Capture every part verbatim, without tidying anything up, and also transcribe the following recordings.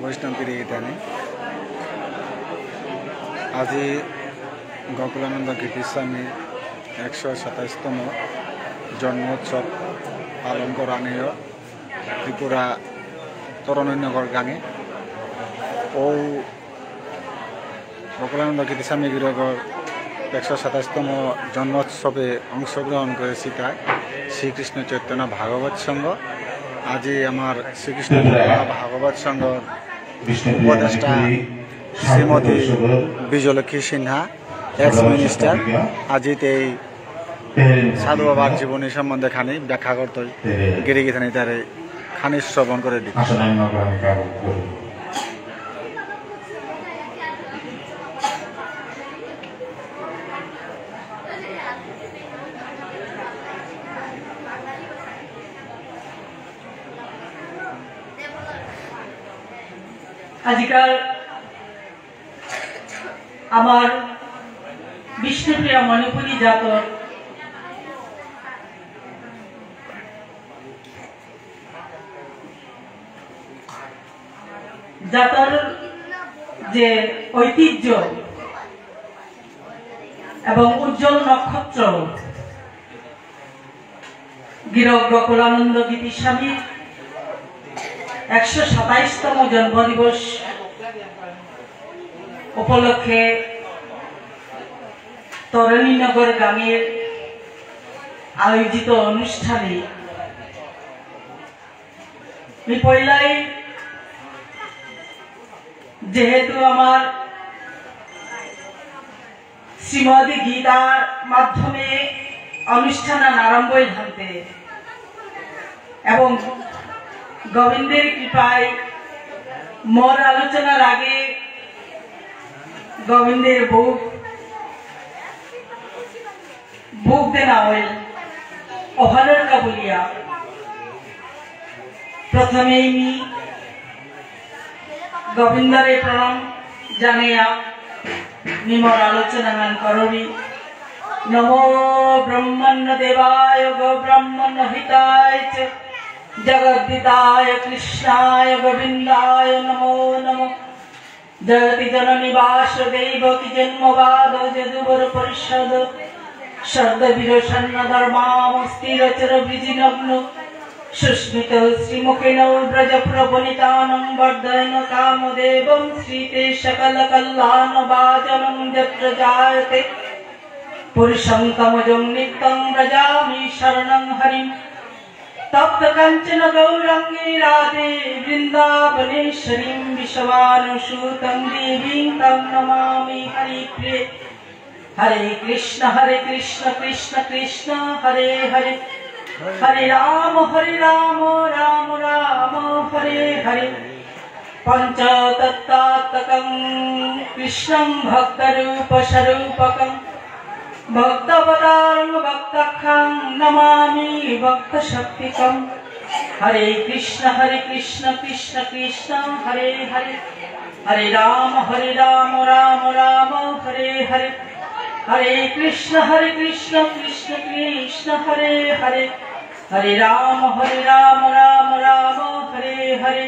বৈষ্ণব গিরি গিথানি, আজি গোকুলানন্দ গীতিস্বামী একশো সাতাইশতম জন্মোৎসব পালন করানিয় ত্রিপুরা তরণীনগর গাঙে ও গোকুলানন্দ গীতিস্বামী গিরকর একশো সাতাইশতম জন্মোৎসবে অংশগ্রহণ করেসিতা শ্রীকৃষ্ণ চৈতন্য ভাগবত সংঘ। আজি আমার শ্রীকৃষ্ণ চৈতন্য ভাগবত সংঘর উপদেষ্টা শ্রীমতী বিজয়লক্ষ্মী সিনহা, এক্স মিনিস্টার, আজি তেই সাধু বাবার জীবনী সম্বন্ধে খানি ব্যাখ্যা করতই। গিরি গিথানি তারে খানি শ্রবণ করে দি। আজিকার আমার বিষ্ণুপ্রিয়া মণিপুরী জাতর জাতর যে ঐতিহ্য এবং উজ্জ্বল নক্ষত্র গিরক গোকুলানন্দ গীতিস্বামীর একশো সাতাইশতম জন্মদিবস উপলক্ষে তরণীনগর গ্রামের আয়োজিত অনুষ্ঠানে আমি পয়লাই যেহেতু আমার শ্রীমদ্ গীতার মাধ্যমে অনুষ্ঠান আরম্ভ হইতে এবং গোবিন্দের কৃপায় মোর আলোচনার আগে গোবিন্দের বুক বুক দেনা হইল অহানর কাবুলিয়া। প্রথমেই মি গোবিন্দরে প্রণাম জানাইয়া মি মোর আলোচনা মান করবি। নমো ব্রহ্মণ্য দেবায় গো ব্রাহ্মণ হিতায় চ জগদ্ধিতায় কৃষ্ণায় গোবিন্দায় নমো নমঃ। জয়তি জননী বাসুদেব কি জন্মবাদ যদুবর পরিষদ। সর্দবীর সন্ন ধর্মাম স্থির চর বৃজিনগ্ন। সুস্মিত শ্রীমুখেন ব্রজ প্রবনিতানং বর্ধয়ন কামদেবং শ্রীতে সকল কল্যাণ বাজনং যত্র জায়তে। পুরুষং তমজং নিত্যং ব্রজামি শরণং হরিম। তপ্ত কাঞ্চন গৌরাঙ্গী রাধে বৃন্দাবনেশ্বরীম বৃষভানুসুতং দেবীং তং নমামি হরিপ্রিয়ে। হরে কৃষ্ণ হরে কৃষ্ণ কৃষ্ণ কৃষ্ণ হরে হরে। হরে রাম হরে রাম রাম রাম হরে হরে। পঞ্চতত্ত্বাত্মকং কৃষ্ণং ভক্তরূপস্বরূপকং। ভক্তাবতারং ভক্তাখ্যং নমামি ভক্তশক্তিকং। হরে কৃষ্ণ হরে কৃষ্ণ কৃষ্ণ কৃষ্ণ হরে হরে। হরে রাম হরে রাম রাম রাম হরে হরে। হরে কৃষ্ণ হরে কৃষ্ণ কৃষ্ণ কৃষ্ণ হরে হরে। হরে রাম হরে রাম রাম রাম হরে হরে।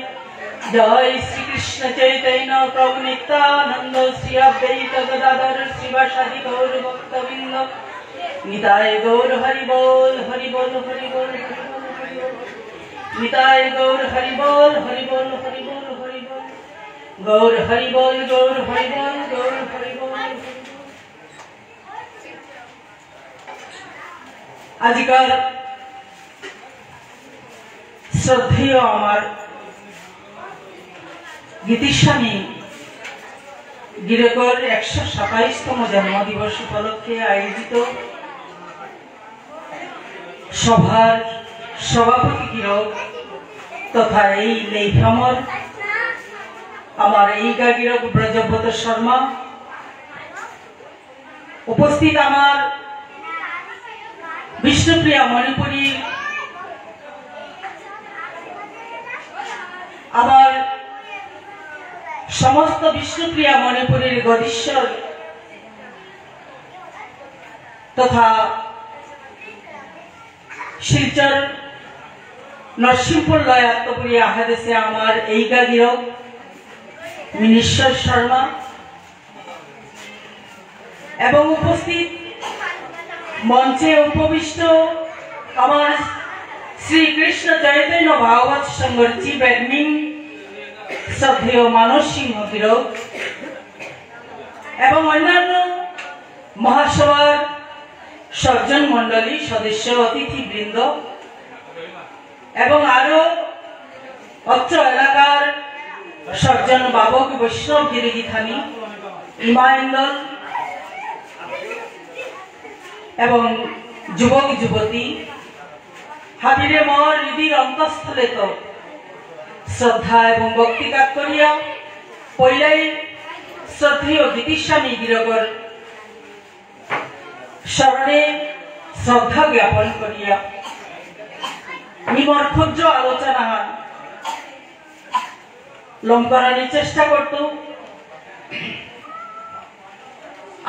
জয় শ্রীকৃষ্ণ চৈতন্য প্রভু নিত্যানন্দ শ্রী অদ্বৈত গদাধর শ্রীবাসাদি গৌর ভক্তবৃন্দ। নিতাই গৌর হরি বল হরি বল হরি বল হরি বল হরি বল। নিতাই গৌর হরি বল হরি বল হরি বল হরি বল। গৌর হরি বল গৌর হরি বল গৌর হরি বল হরি বল। আজিকার শ্রদ্ধেয় আমার গীতিস্বামী গিরকর একশো সাতাইশতম জন্মদিবস উপলক্ষে আয়োজিত সভার সভাপতি গিরক তথা এই লেইফামর আমার এইগা গিরক ব্রজব্রত শর্মা, উপস্থিত আমার বিষ্ণুপ্রিয়া মণিপুরী, আমার সমস্ত বিষ্ণুপ্রিয়া মণিপুরীর গদীশ্বর তথা শিলচর নরসিংপুর লয়াত্তপুরি আহাদেশে আমার এই গাগিরক মিনিশ্বর শর্মা এবং উপস্থিত মঞ্চে উপবিষ্ট আমার শ্রীকৃষ্ণ চৈতন্য ভাগবত সংঘর চিফ অ্যাডমিন শ্রদ্ধেয় মানস সিংহ গিরক এবং অন্যান্য মহাসভার সজ্জন মণ্ডলী, সদস্য, অতিথিবৃন্দ এবং আরো অত্র এলাকার সজ্জন বাবক বৈষ্ণব গিরিগিথানি, ইমাইন্দল এবং যুবক যুবতী, হাবিরে মোর হৃদির অন্তঃস্থলেত শ্রদ্ধা এবং ভক্তি কাত করিয়া পইলাই শ্রদ্ধেয় গীতিস্বামী গিরকর স্মরণে শ্রদ্ধা জ্ঞাপন করিয়া মি মোর ক্ষুদ্র আলোচনা লমকরানির চেষ্টা করতু।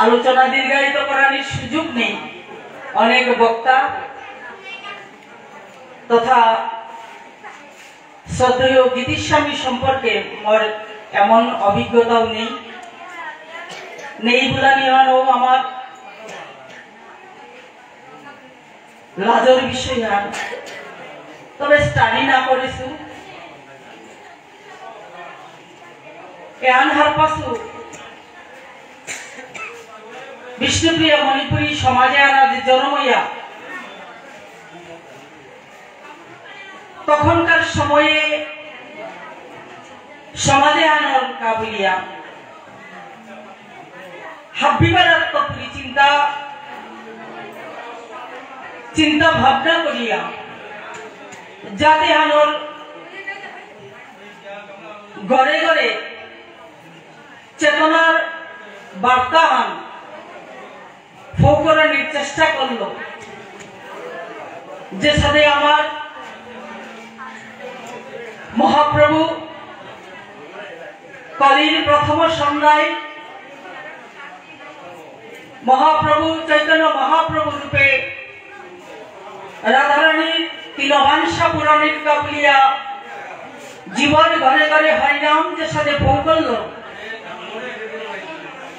আলোচনা দীর্ঘায়িত করানির সুযোগ নেই, অনেক বক্তা তথা শ্রদ্ধেয় গীতিস্বামী সম্পর্কে মোর এমন অভিজ্ঞতাও নেই, নেই বুলানি হানও আমার লাজর বিষয় হান। তবে স্টাডি না করেসু, এহান হারপাসু বিষ্ণুপ্রিয়া মণিপুরী সমাজ এহানাত জন্মইয়া তখনকার সময়ে সমাজ এহানর কা বুলিয়া হাব্বিবারাত্ত পুরি চিন্তা, চিন্তা ভাবনা করিয়া জাত এহানর ঘরে ঘরে চেতনার বার্তা হান ফৌকরানির চেষ্টা করল, যেসাদে আমার মহাপ্রভু কলির প্রথম সন্ধ্যায় মহাপ্রভু চৈতন্য মহাপ্রভু রূপে রাধারানীর তিলবাংশা পূরণের কা বুলিয়া জীবর ঘরে ঘরে হরিনাম যেসাদে ফৌকরল,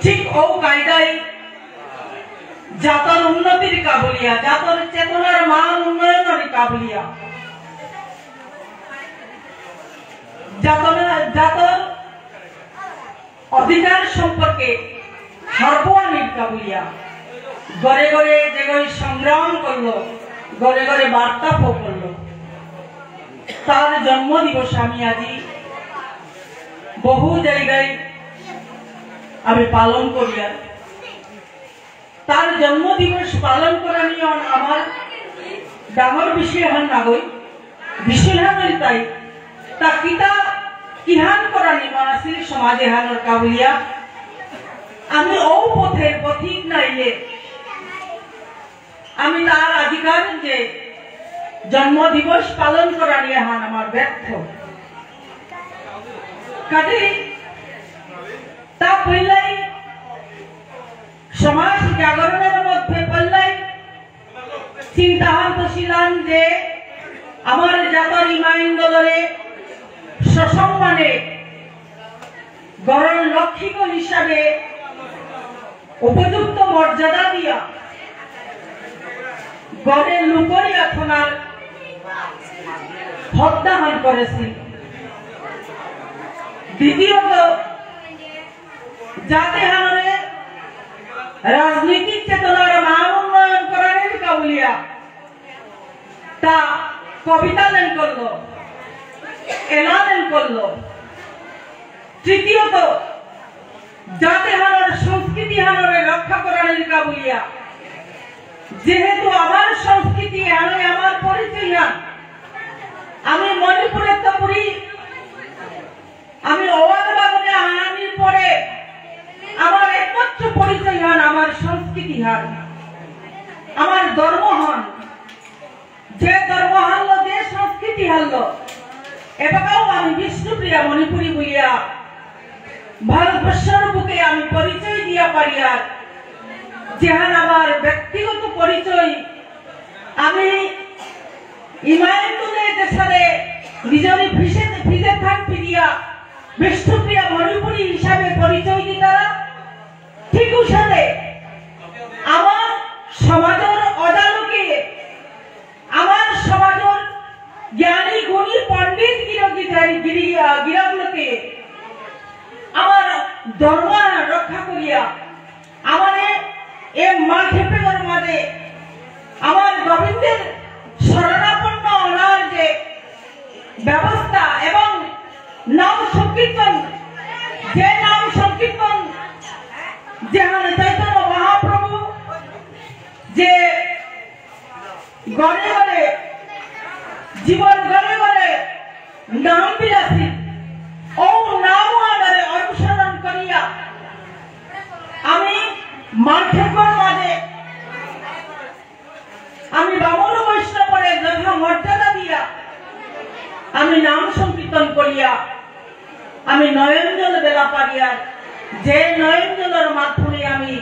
ঠিক ও কায়দায় জাতর উন্নতির কা বুলিয়া, জাতর চেতনার মান উন্নয়নর কা বুলিয়া, জাতনা-, জাতর অধিকার সম্পর্কে হারপোয়ানির কা বুলিয়া ঘরে ঘরে যেগই সংগ্রাম করল, ঘরে ঘরে বার্তা ফৌকরল। তার জন্মদিবস আমি আজি বহু জায়গায় আমি পালন করিয়ার। তার জন্মদিবস পালন করানি আমার ডাঙর বিষয় হান নাগই, বিষয় হান তাই তা কিতা কিহান করানি মানাসির সমাজ এহানর কা বুলিয়া। আমি ও পথের পথিক নাইলে আমি তার অধিকার যে জন্মদিবস পালন করানি হান আমার ব্যর্থ। কাজে তা পইলাই সমাজ জাগরণের মধ্যে পইলাই চিন্তা হান তো ছিলাম যে আমার জাতর ইমাইন্দলরে সসম্মানে ঘরর লক্ষ্মীগ হিসাবে উপযুক্ত মর্যাদা দিয়া ঘরে লুকরিয়া থনার হত্যাহান করেসি। দ্বিতীয়ত, জাত এহানরে রাজনৈতিক চেতনার মান উন্নয়ন করানির কা বুলিয়া তা কবিতা লেন করল, এলা লেন করল। তৃতীয়ত, জাত এহানর সংস্কৃতি হানরে রক্ষা করানির কা বুলিয়া, যেহেতু আমার সংস্কৃতি হানই আমার পরিচয় হান, আমি মণিপুরেত্ত পুরি, আমি অবাধ বাগানে আনানির পরে আমার একমাত্র পরিচয় হান আমার সংস্কৃতি হান, আমার ধর্ম হান। যে ধর্ম হারলো, যে সংস্কৃতি হারলো, এবাকাও আমি বিষ্ণুপ্রিয়া মণিপুরী বুলিয়া ভারতবর্ষর বুকে আমি পরিচয় দিয়া পারিয়ার। যেহান আমার ব্যক্তিগত পরিচয়, আমি ইমায়তুলে যেসাদে নিজরে ফিজে, ফিজে থান ফিরিয়া বিষ্ণুপ্রিয়া মণিপুরী হিসাবে পরিচয় দিতারা, ঠিক উসাদে আমার সমাজর অজালোকে, আমার সমাজর জ্ঞানী গুণী পণ্ডিত গিরক গিথানি গিরি-, আহ, গিরকলোকে আমার ধর্ম রক্ষা করিয়া আমারে এ মালঠেপেগর মাঝে আমার গোবিন্দের শরণাপন্ন অনার যে ব্যবস্থা এবং নাম সংকীর্তন, যে নাম সংকীর্তন যেহান চৈতন্য মহাপ্রভু যে ঘরে ঘরে, জীবন ঘরে ঘরে নাম বিলাসী, ও নাম আনারে অনুসরণ করিয়া আমি মালঠেপর মাঝে আমি বামন বৈষ্ণবরে যথা মর্যাদা দিয়া আমি নাম সংকীর্তন করিয়া আমি নয়ন জল বেলা পারিয়ার, যে নয়ন জলর মাধ্যমে আমি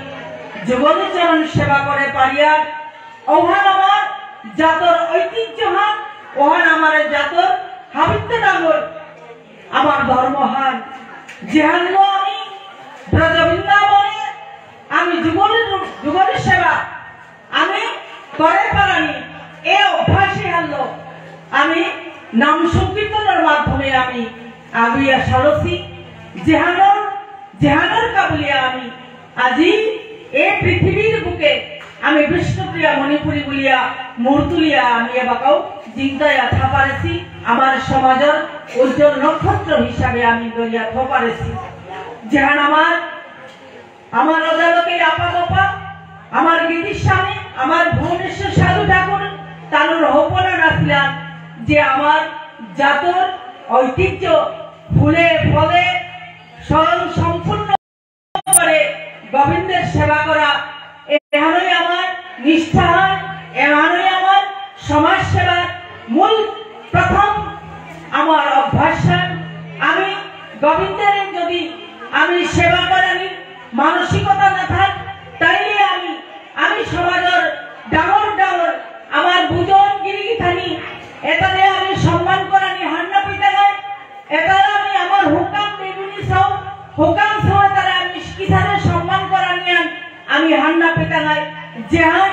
যুগলচরণ সেবা করে পারিয়ার, ওহান আমার জাতর ঐতিহ্যহান, ওহান আমার জাতর হাবিত্য ডাঙর, আমার ধর্মহান, যেহানলো আমি ব্রজ বৃন্দাবনে আমি যুগল, যুগল সেবা আমি করে পারানি, এ অভ্যাসে হারলো আমি নাম সংকীর্তনের মাধ্যমে আমি আগুইয়া সারসি, যেহানর, যেহানর কাবুলিয়া আমি আজি এ পৃথিবীর বুকে আমি বিষ্ণুপ্রিয়া মণিপুরী বুলিয়া মূর্তুলিয়া আমি এবাকাও জিংতায়া থাপারেছি, আমার সমাজর উজ্জ্বল নক্ষত্র হিসাবে আমি দরিয়া থপারেছি। যেহান আমার আমার অজালকে আপা বাপা, আমার গীতিস্বামী, আমার ভুবনেশ্বর সাধু ঠাকুর, তানুর হপনা নাছিলাম যে আমার জাতর ঐতিহ্য ফুলে ফলে স্বয়ং সম্পূর্ণ করে গোবিন্দের সেবা করা, এহানই আমার নিষ্ঠাহান, এহানই আমার সমাজ সেবার মূল প্রথম আমার অভ্যাসহান। আমি গোবিন্দের যদি আমি সেবা করানি মানসিকতা না থাক, তাইলে আমি, আমি সমাজর ডাঙর ডাঙর আমার বুজন গিরিগিথানি, এতারে আমি সম্মান করানি হান্না পিতাগায়, এতারে আমি আমার হুকাম বেগুনি সব, হুকাম সহ এতারে আমি কিসারে সম্মান করানি আন, আমি হান্না পিতাগায়, যেহান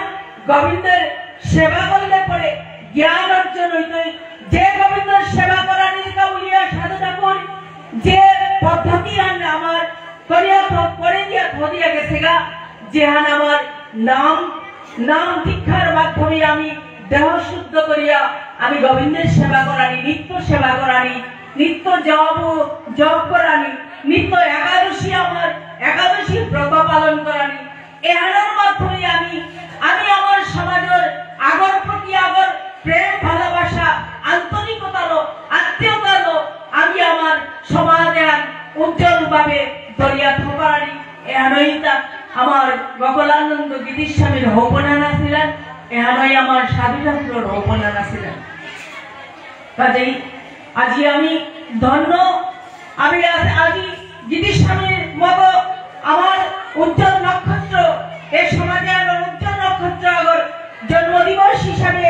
গোবিন্দের সেবা করলে পরে জ্ঞান অর্জন হইতই। যে গোবিন্দর সেবা করানির কাবুলিয়া সাধু ঠাকুর যে পদ্ধতি আন আমার করিয়া থ-, করে দিয়া থদিয়া গেছেগা, যেহান আমার নাম, নাম দীক্ষার মাধ্যমে আমি দেহ শুদ্ধ করিয়া আমি গোবিন্দের সেবা করানি, নিত্য সেবা করানি, নিত্য জপ, জপ করানি, নিত্য একাদশী আমার একাদশী ব্রত পালন করানি, এহানর মাধ্যমে আমি, আমি আমার সমাজর আগর প্রতি আগর প্রেম, ভালোবাসা, আন্তরিকতালো, আত্মীয়তালো আমি আমার সমাজে আর উজ্জ্বলভাবে দরিয়া থপারি। এহানইতা আমার গোকুলানন্দ গীতিস্বামীর হপনা নাছিলেন, এহানই আমার সাধু ঠাকুরর হপনা নাছিলেন। কাজেই আজি আমি ধন্য, আমি আজ, আজি গীতিস্বামীর মতো আমার উজ্জ্বল নক্ষত্র, এ সমাজে আমার উজ্জ্বল নক্ষত্র আগর জন্মদিবস হিসাবে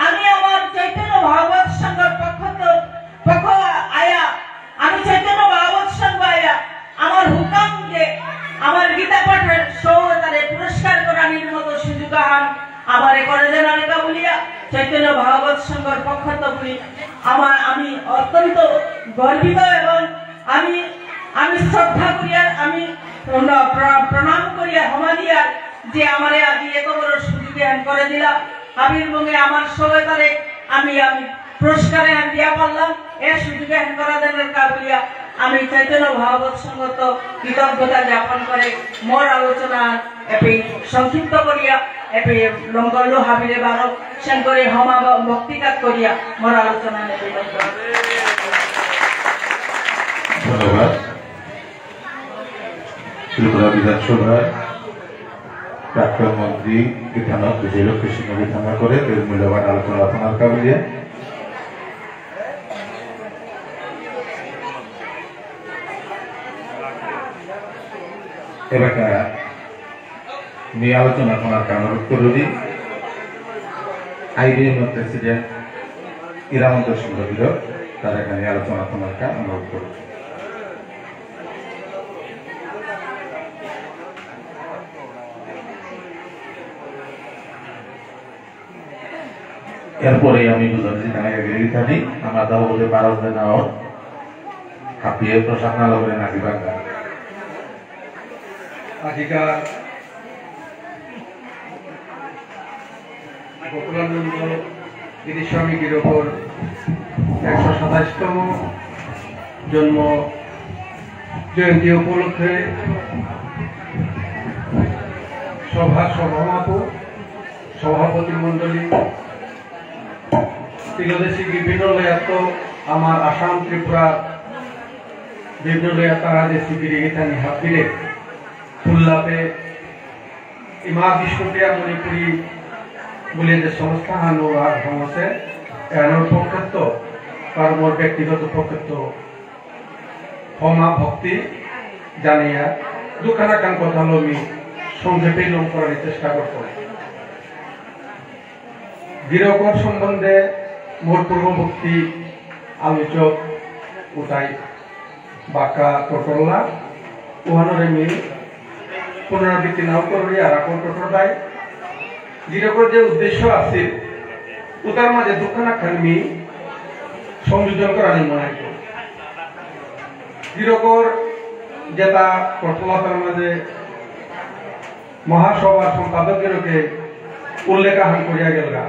আমি আমার চৈতন্য ভাগবত সংঘর পক্ষ তো, পক্ষ আয়া, আমি চৈতন্য ভাগবত সংঘ আয়া, আমার হুকাম যে আমার গীতা পাঠের সৌরতারে পুরস্কার করানির মতো সুযোগ আহান আমারে করে দেনার কাবুলিয়া চৈতন্য ভাগবত সংঘর পক্ষত বুলি আমার, আমি অত্যন্ত গর্বিত এবং আমি, আমি শ্রদ্ধা করিয়ার, আমি প্রণ-, প্র-, প্রণাম করিয়ার হমা দিয়ার যে আমারে আজি এত বড় সুযোগ এহান করে দিলা। হাবির মুঙে আমার সৌরতারে আমি, আমি পুরস্কার এহান দিয়া পারলাম, এ সুযোগ এহান করা দেনার কাবুলিয়া আমি চৈতন্য ভাগবত সংঘত কৃতজ্ঞতা জ্ঞাপন করে মোর আলোচনা এপে সংক্ষিপ্ত করিয়া এপে লঙ্গল্লু হাবিরে বারো সেন করে হমা ব-, ভক্তিকাত করিয়া মোর আলোচনা নেপে লঙ্গল। ধন্যবাদ। ত্রিপুরা বিধানসভার প্রাক্তন মন্ত্রী গীতানাথ বিজয়লক্ষ্মী সিংহ গীতানাথ করে তার মূল্যবান আলোচনা আপনার কাবুলিয়া। এবাকা মি আলোচনা আপনার কামরূপ করুরি, আইবিএম প্রেসিডেন্ট ইরামন্ত সিংহ বিরোধ, তারা এখানে আলোচনা করার অনুরোধ করছি। এরপরে আমি বুঝাতে যেখানে গিরি গিথানি, আমরা দাও বলে বারো দিন আওয়ার, হাবিয়ে প্রসাদ না লগে না দিবা। আজিকার গোকুলানন্দ গিরিস্বামী গিরকর একশো সাতাইশতম জন্ম জয়ন্তী উপলক্ষে সভার সভাপতি, সভাপতি মণ্ডলী, তিলদেশী বিভিন্ন লয়াত্ত আমার আসাম, ত্রিপুরা বিভিন্ন লয়াত্ত তারা দেশী গিরি গিথানি হাবিরে ফুল্লাপে ইমা বিষ্ণুপ্রিয়া মণিপুরী বুলিয়া যে সংস্থা হানো আর হমসে, এর পক্ষত্ত, তার মোর ব্যক্তিগত পক্ষত্ত ক্ষমা ভক্তি জানিয়া দুখানা কান কথা লমি সংক্ষেপে লম করার চেষ্টা করব। গিরকর সম্বন্ধে মোর পূর্ববর্তী আলোচক উতাই বাক্কা টটরলা, উহানরে মি পুনরাবৃত্তি নাও করবি, আর আকর টটর দায়। গিরকর যে উদ্দেশ্য আছে, উতার মাঝে দুখানা খান মি সংযোজন করানি মনে হয়। গিরকর যেটা টটরলা তার মাঝে মহাসভার সম্পাদক গিরকে উল্লেখ আহান করিয়া গেলগা,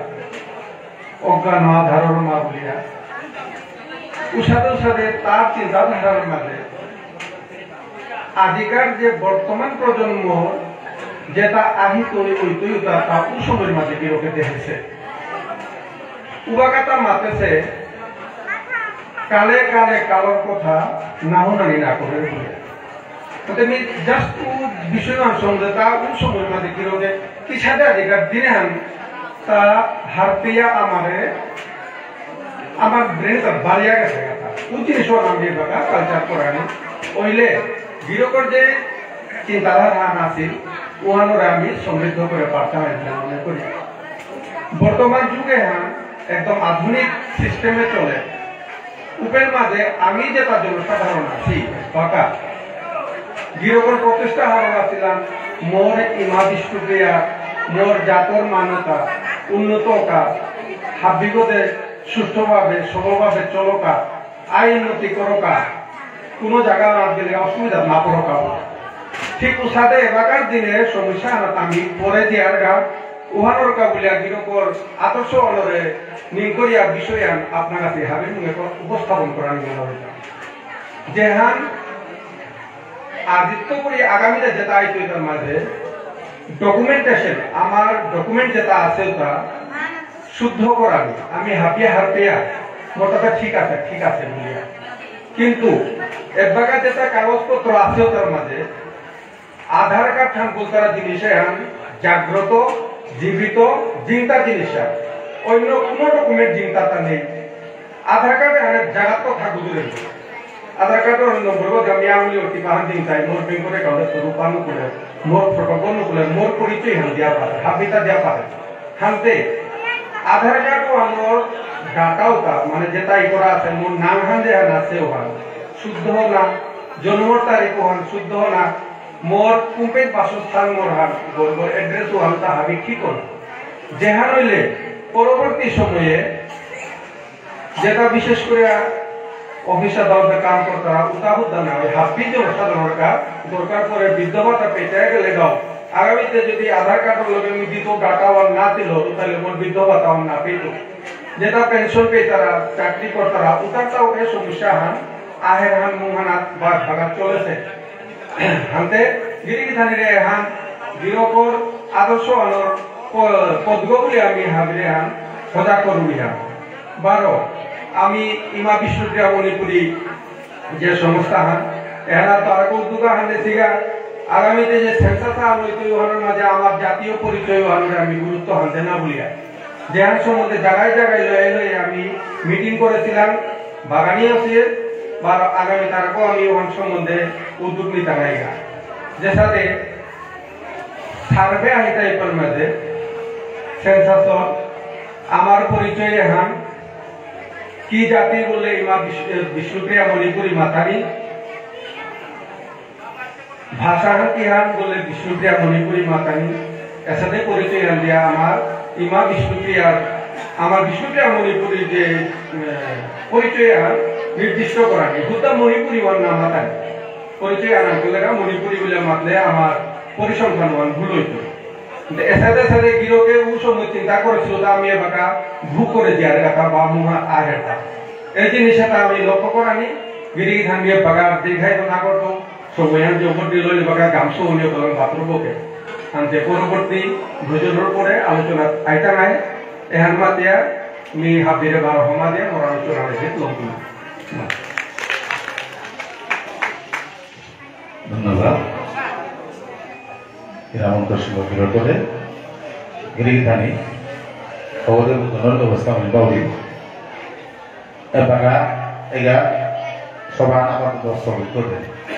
অজ্ঞান আধারর মা বুলিয়া। উসাদে উসাদে তার চিন্তাধারার মাঝে আজিকার যে বর্তমান প্রজন্ম যেটা আহিতই ওইতই উতা তা উ সময়র মাঝে গিরকে দেখেছে। উবাকাতা মাতেছে, কালে কালে কালর কথা না হুনানি না করে বুলে। তো তুমি just উ বিষয় আনসন যে তা উ সময়র মাঝে গিরকে কিসাদে আজিকার দিনে হান তা হারপিয়া আমারে আমার brain তা বাড়িয়া গেছে কথা। উ জিনিস আমি বাকা culture করানি। ওইলে গিরকর যে চিন্তাধারা হান আছিল, ওহানরে আমি সমৃদ্ধ করে পারতাম এটা মনে করি। বর্তমান যুগে হান একদম আধুনিক system এ চলে। উপের মাঝে আমি যেটা জনসাধারণ আছি, বাকা গিরকর প্রচেষ্টা হারো আছিলাম, মোর ইমা বিষ্ণুপ্রিয়া, মোর জাতর মান্যতা, উন্নত কা, হাবিগদে সুস্থভাবে, সবলভাবে চলকা, আয় উন্নতি করকা, কোনো জায়গা আর গেলে অসুবিধা না পড়কা। ঠিক উসাদে এবাকার দিনে সমস্যা হানাত আমি পরে দিয়ার গা, উহানর কা বুলিয়া গিরকর আদর্শ অনরে নিংকরিয়া বিষয়ান আপনার কাছে হাবির মুখে উপস্থাপন করার মনে হইতাম। যেহান আজিত্ত করি আগামীতে যেটা আইতো এটার মাঝে documentation, আমার document যেটা আছে ওটা শুদ্ধ করানি, আমি হাবিয়া হারপিয়া মোটামুটি ঠিক আছে, ঠিক আছে বুলিয়া। কিন্তু এবাকা যেটা কাগজপত্র আছে ওটার মাঝে আধার কার্ড হান বুলতারা জিনিস হান জাগ্রত, জীবিত, জিংতা জিনিস হান। অন্য কোনো রকমের জিংতা তা নেই। আধার কার্ড হান জাগাত কথা বুঝলেন। আধার কার্ডর নম্বর গো আমি আঙুলি অতি বাহান দিন চাই, মোর ব্যাংকর অ্যাকাউন্টে তো রূপা নুকুলে, মোর ফটো নুকুলে, মোর পরিচয় হান দিয়া পারে, হাবিতা দিয়া পারে। হানতে আধার কার্ড ও আমার ডাটাও তা, মানে যেটা ই করা আছে, মোর নাম হান দেয়া না আছে ওহান, শুদ্ধ না, জন্মর তারিখ ওহান শুদ্ধ না, মোর কুম্পের বাসস্থান মোর হান, মোর, মোর অ্যাড্রেস ওহান তা হাবি ঠিক হল। যেহান হইলে পরবর্তী সময়ে যেটা বিশেষ করে অফিস আদালতে কাম করতারা, উতা হুদ্দা না, ওই হাব্বি জনসাধারণের কা-, দরকার পড়ে বৃদ্ধ ভাতা পেতে গেলে গাও। আগামীতে যদি আধার কার্ডর লগে আমি দিত ডাটা ওয়ান না দিল, তাহলে মোর বৃদ্ধ ভাতা ওয়ান না পেত। যেটা পেনশন পেতারা, চাকরি করতারা, উতারটাও এ সমস্যা হান, আহের হান মুহানাত বাদ ভাগাত চলেছে। হানতে গিরি গিথানিরে হান গিরকর আদর্শ আনর প-, পদগ বুলি আমি হাবিরে হান সজাগ করুরি হান। বারো, আমি ইমা বিষ্ণুপ্রিয়া মণিপুরী যে সংস্থা হান, এহানা তারক উদ্যোগ হান দেসিগা, আগামীতে যে সেন্সাস হান হইতো ওহানর মাঝে আমার জাতীয় পরিচয় ওহানরে আমি গুরুত্ব হান দেনা বুলিয়া। যেহান সম্বন্ধে জায়গায় জায়গায় লয়ে লয়ে আমি মিটিং করেছিলাম, বাগানি আছে, বা আগামী তারকও আমি ওহান সম্বন্ধে উদ্যোগ নিতে পারি না। যে সাথে সার্ভে আহি টাইপের মধ্যে সেন্সাস আমার পরিচয় এহান কি জাতি বুললে ইমা বিষ্ণু-, বিষ্ণুপ্রিয়া মণিপুরী মাতানি, ভাষা হান কিহান বুললে বিষ্ণুপ্রিয়া মণিপুরী মাতানি, এসাদে পরিচয় আন দিয়া আমার ইমা বিষ্ণুপ্রিয়া, আমার বিষ্ণুপ্রিয়া মণিপুরী যে, এ, পরিচয় আন নির্দিষ্ট করানি, হুদা মণিপুরী ওয়ান না মাতানি। পরিচয় আন আনতে লেগা মণিপুরী বুলে মাতলে আমার পরিসংখ্যান ওয়ান ভুল হইতো। কিন্তু এসাদে এসাদে গিরকে উ সময় চিন্তা করেছিল, তা আমি এবাকা ভুল করে দিয়ার কথা বা মুহা আহের কথা। এই জিনিসটা আমি লক্ষ্য করানি, গিরি গিথানি এবাকা দীর্ঘায়িত না করতো, সময় আমি জবর দিল এবাকা গামছা উনিও কলম বাথরুম বকে। আনতে পরবর্তী ভোজনের পরে আলোচনা আইতা নাই, এহান মাতিয়া মি হাবিরে বারো হমা দিয়া মোর আলোচনা রেখে লম্বি। ধন্যবাদ। হিরামন্ত সিংহ গিরকরে, গিরি গিথানি, খবরের বুঝানোর ব্যবস্থা আমি পাউরি। এবাকা, এগা, সভা আপাতত স্থগিত করে।